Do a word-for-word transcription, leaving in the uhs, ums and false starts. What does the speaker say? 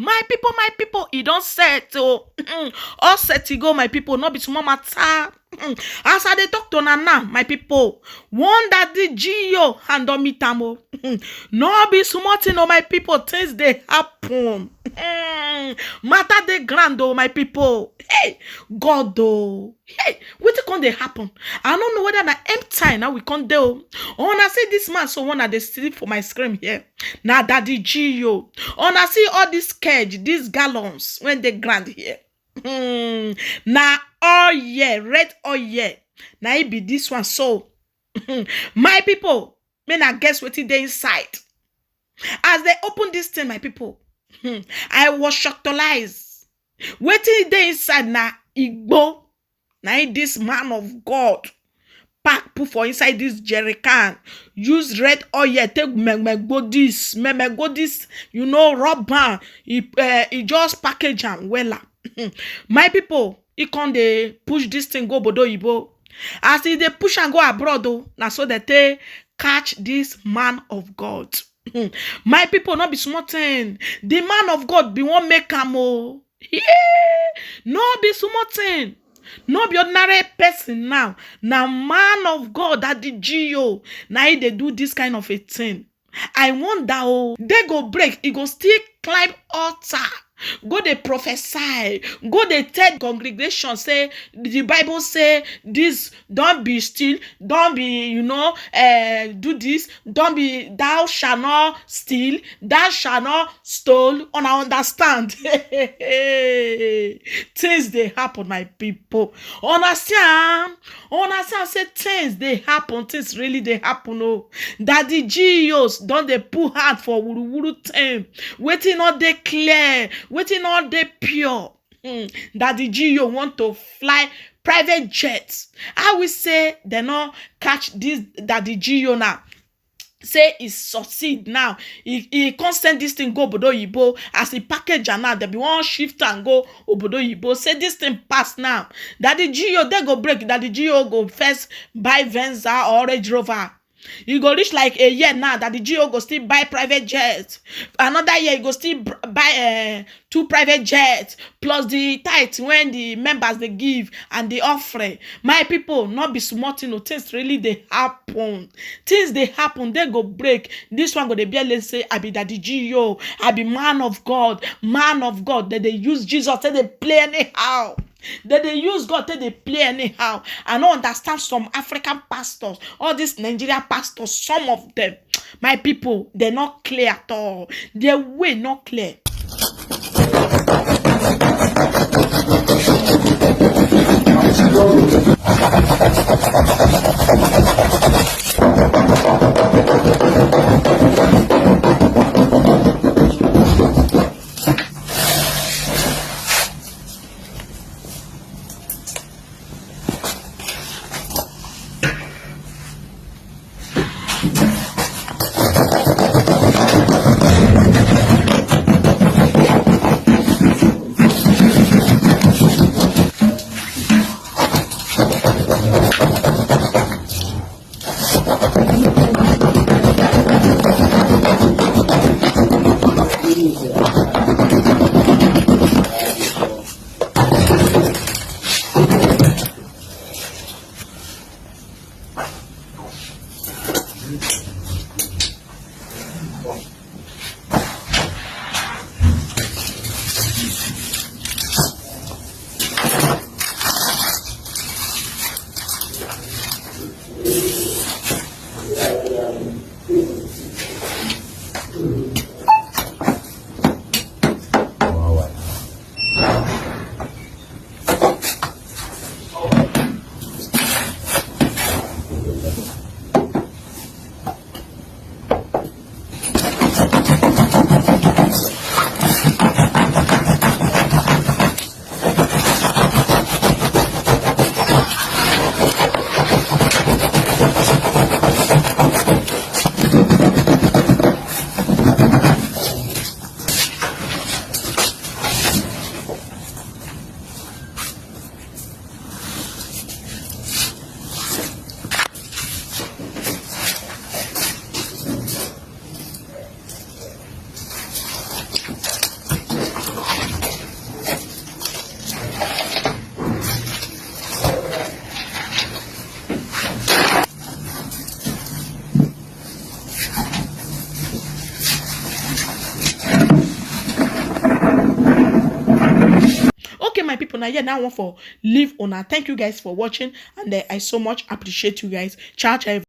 My people, my people, e don set o. All set e go, my people, no be small matter. As I dey talk to una now, my people, one Daddy G O hand don meet am o. No be small thing o, my people, things dey happen. Matter dey ground o, my people. Hey, God o. Hey, wetin come dey happen? I no know whether na empty time now we come dey o. Una see this man so, una dey see for my screen here. Na Daddy G O. Una see all these cage, these gallons wey dey ground here. Hmm. Na oil, red oil. Na e be this one so. My people, make una guess wetin dey inside. As they open this thing, my people, hmm, I was shocked. Wetin dey inside na igbo. Na im this man of God pack put for inside this jerry can, use red oil take memegbo this, memegbo this, you know, rub am. E, eh, e just package am wella. My people, e come dey push this thing go obodo oyibo. As e dey push am go abroad o, na so dem take catch this man of God. My people, no be small thing. The man of God be wan make am o. Yeah, no be small thing. No be ordinary person now. Na man of God, Daddy G O, na he dey do this kind of a thing. I wonder o. Day go break, e go still climb altar, go dey prophesy, go dey tell congregation say the Bible say this, don't be still, don't be, you know, eh, do this, don't be, thou shall not steal, thou shall not stole. Una understand? Things dey happen, my people. Una see am? Una see am say things dey happen, things really dey happen o. Daddy G O don dey put hand for wuruwuru thing. Wetin no dey clear, wetin no dey pure. Hmm. Daddy G O want to fly private jet. I will say they no catch this Daddy G O now. Say e succeed now. E, e come send this thing go obodo oyibo. As e package am now, they be wan shift am go obodo oyibo. Say this thing pass now. Daddy G O, day go break, Daddy G O go first buy Venza or Range Rover. E go reach like a year now, Daddy G O go still buy private jet. Another year, e go still br- buy, eh, two private jets, plus the tithe when the members dey give and the offering. My people, no be small thing o. Things really dey happen. Things dey happen. Day go break. This one go dey be like say, "I be Daddy G O. I be man of God. Man of God." Dem dey use Jesus take dey play anyhow. Dem dey use God take dey play anyhow. I no understand some African pastors, all these Nigerian pastors, some of them. My people, they not clear at all. Their way not clear. My people, now yeah, now one for leave una. Thank you guys for watching, and uh, I so much appreciate you guys. Ciao, ciao.